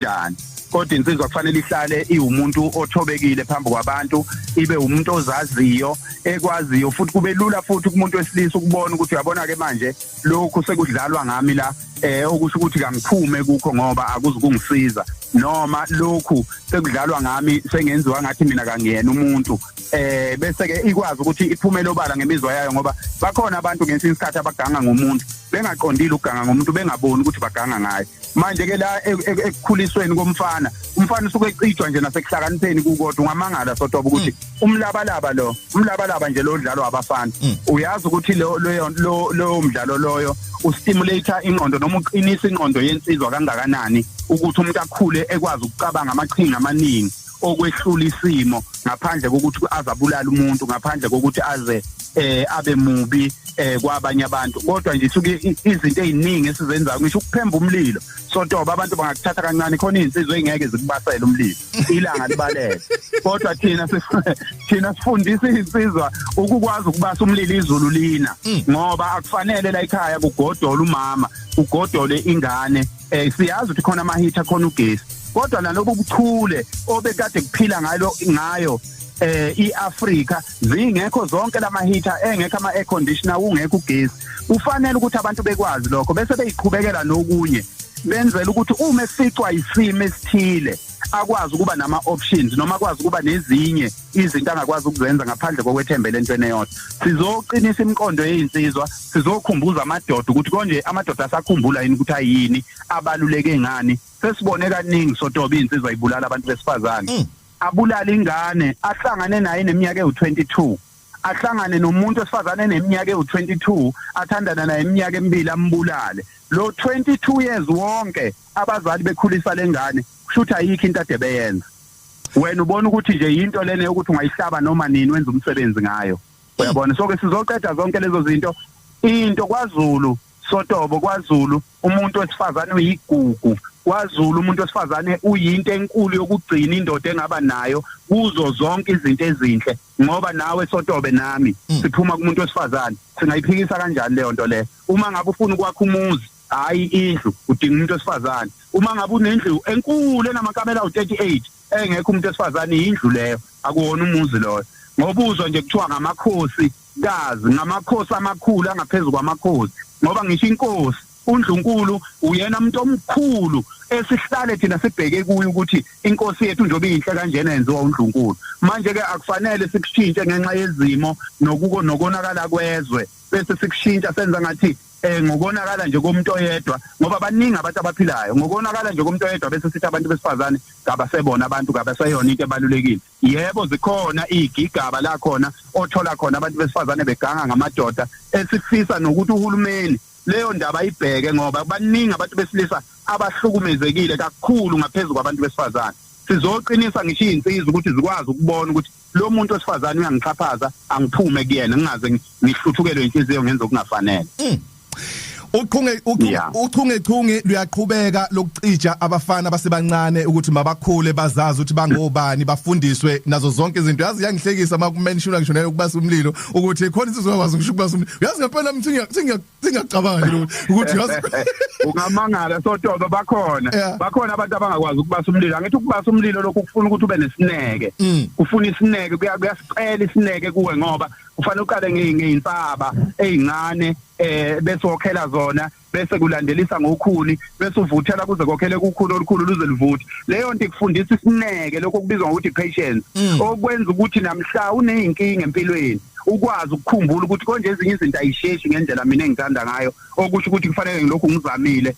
Kanjani, kodwa insizwa kufanele ihlale iwumuntu othobekile phambi kwabantu, ibe umuntu ozaziyo, ekwaziyo futhi kube lula futhi kumuntu wesilisa ukubona ukuthi uyabona ke manje lokhu sekudlalwa ngami la, okusho ukuthi kangiphume kukho ngoba akuzukungisiza, noma lokhu sekudlalwa ngami sengenziwa ngathi mina kangiyena umuntu, bese ke ikwazi ukuthi iphumele obala ngemizwa yayo, ngoba bakhona abantu ngesinye isikhathi abaganga ngomuntu bengaqondile ukuganga ngomuntu, bengaboni ukuthi baganga ngaye. Manje ke la ekukhulisweni komfana, umfana usuke ecijwa nje nasekuhlakanipheni kukodwa. Ungamangala, Sotoba, ukuthi umlabalaba lo, umlabalaba nje lo dlalwa abafana, uyazi ukuthi lo lo lo mdlalo loyo ustimulate ingqondo noma uqinisa ingqondo yensizwa kangakanani, ukuthi umuntu akhule ekwazi ukucabanga amaqhinga amaningi okwehlula isimo ngaphandle kokuthi azabulala umuntu, ngaphandle kokuthi aze abe mubi kwabanye abantu. Kodwa nje isuke izinto eziningi esizenzayo, ngisho ukuphemba umlilo, Sotoba, abantu bangakuthatha kancane. Khona izinsizwa ezingeke zikubasele umlilo ilanga libalele, kodwa thina sifundisa izinsizwa ukukwazi ukubasa umlilo izulu lina, ngoba akufanele la ekhaya kugodola umama, ugodole ingane. Siyazi ukuthi khona ama-heater, khona ugesi, kodwa nalobu buchule obekade kuphila ngalo ngayo iAfrika zingekho zonke lama heater, engekho ama air conditioner, ungekho ugesi, kufanele ukuthi abantu bekwazi lokho bese beyiqhubekela nokunye, benzela ukuthi uma eficwa isimo esithile akwazi ukuba nama options noma akwazi ukuba nezinye izinto angakwazi ukuzenza ngaphandle kokwethembela entweni eyodwa. Sizoqinisa imiqondo yezinsizwa, sizokhumbuza amadoda ukuthi konje amadoda asakhumbula yini ukuthi ayini, abaluleke ngani. Sesibone kaningi, Sotoba, insizwa ibulala abantu besifazane, abulala ingane ahlangane naye neminyaka ewu22, ahlangane nomuntu wesifazane eneminyaka ewu22, athandana naye iminyaka emibili, ambulale lo 22 years wonke abazali bekhulisa lengane. Kusho ukuthi ayikho into ade beyenza. Wena ubona ukuthi nje into lena yokuthi ungayihlaba noma nini wenza umsebenzi ngayo, uyabona? So ke sizoqeda zonke lezo zinto. Into kwaZulu, Sotobo, kwaZulu umuntu wesifazane uyigugu. KwaZulu umuntu wesifazane uyinto enkulu yokugcina indoda engaba nayo kuzo zonke izinto ezinhle, ngoba nawe, Sotobe, nami siphuma kumuntu wesifazane. Singayiphikisa kanjani leyo nto leyo? Uma ngabe ufuna ukwakha umuzi, hayi indlu, udinga umuntu wesifazane. Uma ngabe unendlu enkulu enamakamela awu-38, engekho umuntu wesifazane, indlu leyo akuwona umuzi loyo, ngoba uzwa nje kuthiwa ngamakhosi kazi, ngamakhosi amakhulu angaphezulu kwamakhosi, ngoba ngisho inkosi uNdlunkulu uyena umuntu omkhulu esihlale thina sibheke kuyo ukuthi inkosi yethu njengoba iyinhle kanjena yenziwa uNdlunkulu. Manje ke akufanele sikushintshe ngenxa yezimo nokuko nokonakala kwezwe, bese sikushintsha senza ngathi ngokonakala nje komuntu oyedwa, ngoba baningi abantu abaphilayo. Ngokonakala nje komuntu oyedwa bese sithi abantu besifazane kabasebona abantu, kabaseyona into ebalulekile. Yebo, zikhona igigaba la khona othola khona abantu besifazane beganga ngamadoda, esifisa nokuthi uhulumeni leyo ndaba ibheke, ngoba baningi abantu besilisa abahlukumezekile kakhulu ngaphezulu kwabantu besifazane. Sizoqinisa ngisho izinsizwa ukuthi zikwazi ukubona ukuthi lo muntu wesifazane uyangixhaphaza, angiphume kuyena ngingaze ngihluthukelwe inhliziyo ngenza okungafanele. Uqhunge uchunge chunge luyaqhubeka lokucija abafana basebancane ukuthi mabakhule bazazi ukuthi bangobani, bafundiswe nazo zonke izinto. Yazi, yangihlekisa makumentionwa ngisho nayo ukubasa umlilo, ukuthi khona insizwa yakwazi ngisho ukubasa umlilo. Yazi ngempela singiyacabanga nje ukuthi yazi. Ungamangala, Sotoba, bakhona bakhona abantu abangakwazi ukubasa umlilo. Angithi ukubasa umlilo lokhu kufuna ukuthi ube nesineke, kufuna isineke, kuyasicela isineke kuwe, ngoba kufanele uqale ngeinsaba ezincane, bese wokhela zona, bese kulandelisa ngokhuni, bese uvuthela kuze kokhele kukhulu olukhulu luze livuthe. Leyo nto ikufundisa isineke, lokho kubizwa ngokuthi patience, okwenza ukuthi namhla uneyinkinga empilweni ukwazi ukukhumbula ukuthi konje ezinye izinto ayisheshi ngendlela mina engithanda ngayo, okusho ukuthi kufanele ngilokhu ngizamile.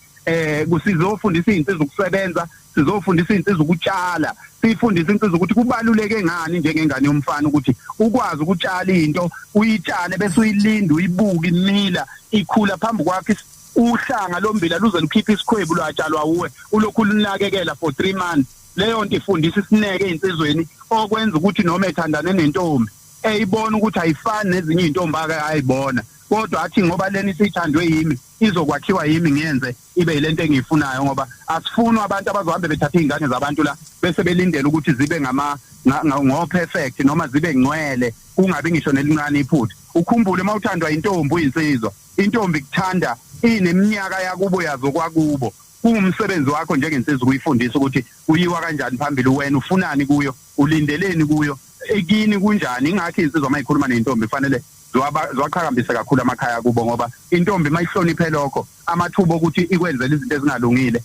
Kusizofundisa izinsizwa ukusebenza, sizofundisa izinsizwa ukutshala, sifundise insizwa ukuthi kubaluleke ngani njengengane yomfana ukuthi ukwazi ukutshala into, uyitshale bese uyilinda, uyibuka imila ikhula phambi kwakho, uhlanga lombila luze lukhiphe isikhwebu lwatshalwa uwe, ulokhu lunakekela for 3 months. Leyo nto ifundisa isineke einsizweni, okwenza ukuthi noma ethandane nentombi eyibona ukuthi ayifani nezinye izintombi ake ayibona, kodwa athi ngoba lena isithandwe yimi, izokwakhiwa yimi, ngiyenze ibe yilento engiyifunayo, ngoba asifuni abantu abazohambe bethatha izingane zabantu la bese belindele ukuthi zibe ngama ngo perfect noma zibe ngcwele, kungabi ngisho nelincane iphutha. Ukhumbule, mawuthandwa intombi uyinsizwa, intombi kuthanda ineminyaka yakubo yazo kwakubo. Kungumsebenzi wakho njengensizwa ukuyifundisa ukuthi kuyiwa kanjani phambili, wena ufunani kuyo, ulindeleni kuyo, ekini kunjani. Ingakho insizwa mayikhuluma nentombi fanele ziwaqhakambise kakhulu amakhaya kubo, ngoba intombi mayihloniphe lokho amathuba okuthi ikwenzele izinto ezingalungile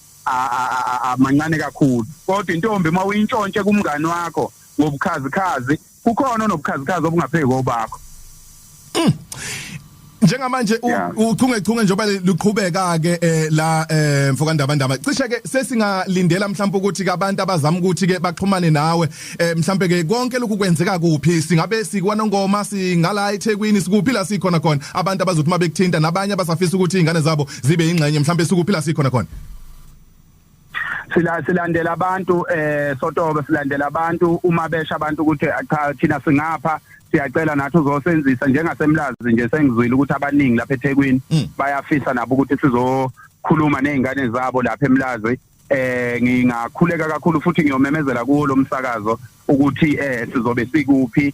amancane kakhulu. Kodwa intombi mawuyintshontshe kumngani wakho ngobukhazikhazi, kukhona onobukhazikhazi obungapheki obakho. Njengamanje uchungechunge njengoba luqhubeka ke la mfoka Ndabandaba, cishe ke sesingalindela mhlawumbe ukuthi abantu abazama ukuthi ke baxhumane nawe, mhlawumbe ke konke lokhu kwenzeka kuphi? Singabe sikwaNongoma, singala eThekwini, sikuphi la sikhona khona abantu abazothi mabekuthinta, nabanye abasafisa ukuthi izingane zabo zibe ingxenye, mhlawumbe sikuphi la sikhona khona? Silandela abantu Sotobe, silandela abantu uma besha abantu ukuthi cha thina singapha, siyacela nathi uzosenzisa. Njengasemlazi nje sengizwile ukuthi abaningi lapha eThekwini bayafisa nabo ukuthi sizokhuluma nezingane zabo lapha eMlazi. Ngingakhuleka kakhulu futhi ngiyomemezela kuwo lo msakazo ukuthi sizobe sikuphi,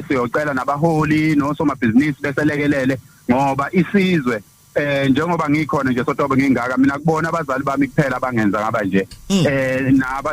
siyocela nabaholi nosomabhizinisi beselekelele, ngoba isizwe njengoba ngikhona nje Sotobe ngingaka mina kubona abazali bami kuphela abangenza ngaba nje,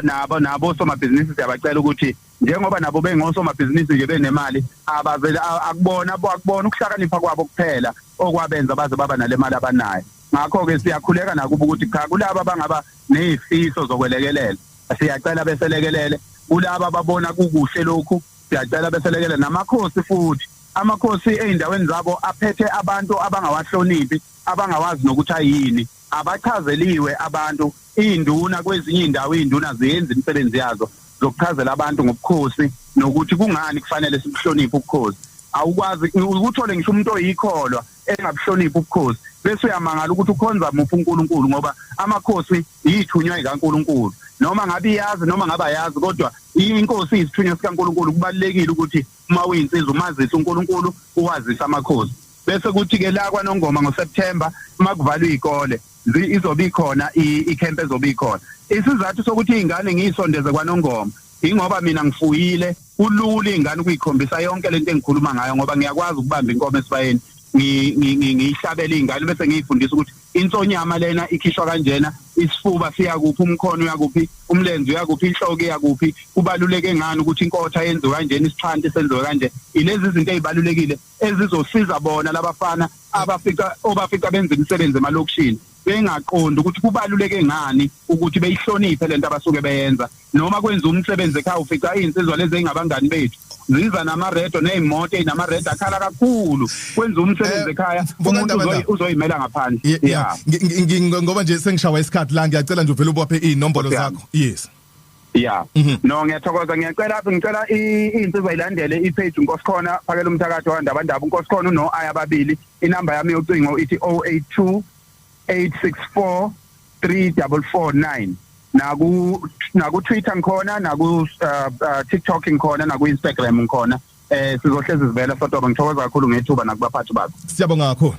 nabo nabo somabhizinisi siyabacela ukuthi njengoba nabo bengosomabhizinisi nje benemali, abavele akubona ukuhlakanipha kwabo kuphela okwabenza baze baba nale mali abanayo. Ngakho ke siyakhuleka nakubo ukuthi cha, kulabo abangaba nezifiso zokwelekelela siyacela beselekelele, kulabo ababona kukuhle lokhu siyacela beselekelele, namakhosi futhi, amakhosi ey'ndaweni zabo aphethe abantu abangawahloniphi, abangawazi nokuthi ayini, abachazeliwe abantu. Iy'nduna kwezinye iy'ndawo, iy'nduna ziyenza imisebenzi yazo zokuchazela abantu ngobukhosi nokuthi kungani kufanele sibuhloniphe ubukhosi. Awukwazi ukuthole ngisho umuntu oyikholwa engabuhloniphi ubukhosi, bese uyamangala ukuthi ukhonza muphi uNkulunkulu, ngoba amakhosi yithunywa kaNkulunkulu, noma ngabe iyazi noma ngabe ayazi, kodwa inkosi iyisithunywa sikaNkulunkulu. Kubalulekile ukuthi uma uyinsizwa umazise uNkulunkulu, uwazise amakhosi. Bese kuthi ke la kwaNongoma ngoSeptember makuvalwa izikole izobe ikhona ikhemp ezobe ikhona. Isizathu sokuthi izingane ngiyisondeze kwaNongoma ingoba mina ngifuyile, kulula izingane ukuyikhombisa yonke lento engikhuluma ngayo, ngoba ngiyakwazi ukubamba inkomo esibayeni ngiyihlabela izingane, bese ngiyifundisa ukuthi insonyama lena ikhishwa kanjena, isifuba siyakuphi, umkhono uyakuphi, umlenze uyakuphi, inhloko iyakuphi, kubaluleke ngani ukuthi inkotha yenziwe kanjena, isixhanti senziwe kanje. Ilezi izinto ezibalulekile ezizosiza bona labafana abafika obafica benza imisebenzi emalokishini bengaqondi ukuthi kubaluleke ngani ukuthi beyihloniphe lento abasuke beyenza. Noma kwenza umsebenzi ekhaya, ufica izinsizwa lezi ezingabangani bethu ziza namaredo nezimoto ezinamaredo akhala kakhulu, kwenza umsebenzi ekhaya, umuntu uzoyimela ngaphandle. Yeah, ngoba nje sengishawa isikhathi la, ngiyacela nje uvele ubophe inombolo zakho. Yes. Yeah. No, ngiyathokoza, ngiyacela ngicela insizwa ilandele i-page Nkosikhona Phakela Umthakathi waNdabandaba. Nkosikhona uno I ababili. Inamba yami yocingo ithi 082 864 3449. Naku Twitter ngikhona, naku TikTok ngikhona, naku Instagram ngikhona. Sizohlezi sivela Sotobe. Ngithokoza kakhulu ngethuba nakubaphathi bakho. Siyabonga kakhulu.